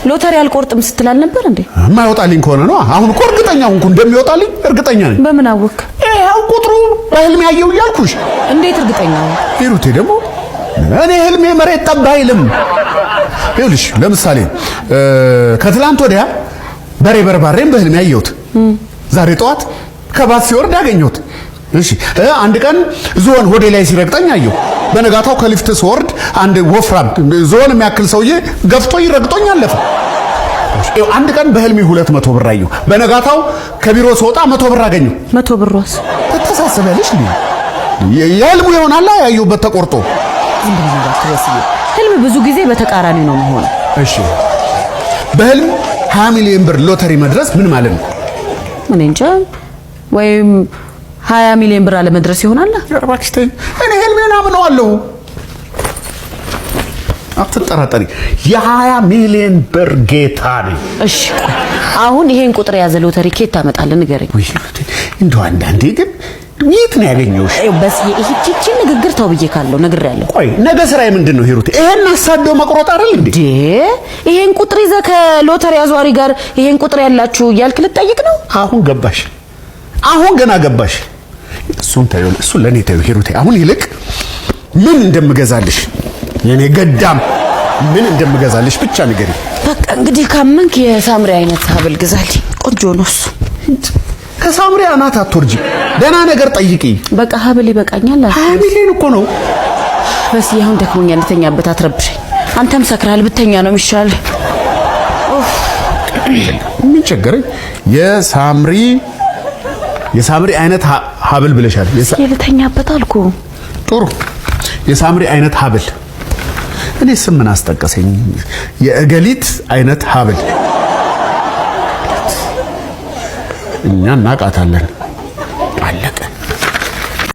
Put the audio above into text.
ሎተሪ አልቆርጥም ስትል አልነበር እንዴ? የማይወጣልኝ ከሆነ ነው። አሁን እኮ እርግጠኛ ሆንኩ፣ እንደሚወጣልኝ እርግጠኛ ነኝ። በምን አወክ? ይኸው ቁጥሩ በህልሜ ያየው እያልኩሽ። እንዴት እርግጠኛ ሆንክ? ሂሩቴ ደግሞ እኔ ህልሜ መሬት ጠብ አይልም። ይኸውልሽ ለምሳሌ ከትላንት ወዲያ በሬ በርባሬን በህልሜ ያየሁት፣ ዛሬ ጠዋት ከባስ ሲወርድ አገኘሁት። እሺ አንድ ቀን ዝሆን ሆዴ ላይ ሲረግጠኝ አየሁ። በነጋታው ከሊፍት ስወርድ አንድ ወፍራም ዝሆን የሚያክል ሰውዬ ገፍቶ ይረግጦኝ አለፈ። ይኸው አንድ ቀን በህልሜ 200 ብር አየሁ። በነጋታው ከቢሮ ስወጣ 100 ብር አገኘሁ። 100 ብሯስ? ትተሳሰቢያለሽ እንዴ? የህልሙ ይሆናላ ያየሁበት ተቆርጦ። ዝም ብለህ እባክህ በስዬ፣ ህልም ብዙ ጊዜ በተቃራኒ ነው የሚሆነው። እሺ በህልም 20 ሚሊዮን ብር ሎተሪ መድረስ ምን ማለት ነው? እኔ እንጃ፣ ወይም 20 ሚሊዮን ብር አለመድረስ ይሆናል። ኧረ እባክሽ ተይኝ። እኔ ህልሜን አምነዋለሁ። አትጠራጠሪ። የ20 ሚሊዮን ብር ጌታ ነኝ። እሺ ቆይ አሁን ይሄን ቁጥር የያዘ ሎተሪ ከየት ታመጣለህ? ንገረኝ። ውይ እንደው አንዳንዴ ግን የት ነው ያገኘሁሽ? ይኸው በስዬ፣ ይህቺ ንግግር ተው ብዬ ካለው ነግሬያለሁ። ቆይ ነገ ስራዬ ምንድን ነው ሂሩቴ? ይሄን አሳደው መቁረጥ አይደል እንዴ? እንዴ ይሄን ቁጥር ይዘህ ከሎተሪ አዟሪ ጋር ይሄን ቁጥር ያላችሁ እያልክ ልትጠይቅ ነው? አሁን ገባሽ? አሁን ገና ገባሽ። እሱን ተይው፣ እሱን ለኔ ተይው ሂሩቴ። አሁን ይልቅ ምን እንደምገዛልሽ የኔ ገዳም ምን እንደምገዛልሽ ብቻ ንገሪኝ። በቃ እንግዲህ ካመንክ የሳምሪ አይነት ሀብል ግዛልኝ። ቆንጆ ነው እሱ። ከሳምሪ አናት አትወርጂ። ደህና ነገር ጠይቂ። በቃ ሀብል ይበቃኛል። 20 ሚሊዮን እኮ ነው። በስዬ አሁን ደክሞኛል፣ ልተኛበት፣ አትረብሸኝ። አንተም ሰክረሃል፣ ብተኛ ነው የሚሻል። ምን ቸገረኝ? የሳምሪ አይነት ሀብል ብለሻል። ልተኛበት አልኩ። ጥሩ የሳምሪ አይነት ሀብል። እኔ ስም ምን አስጠቀሰኝ? የእገሊት አይነት ሀብል እኛ እናቃታለን። አለቀ።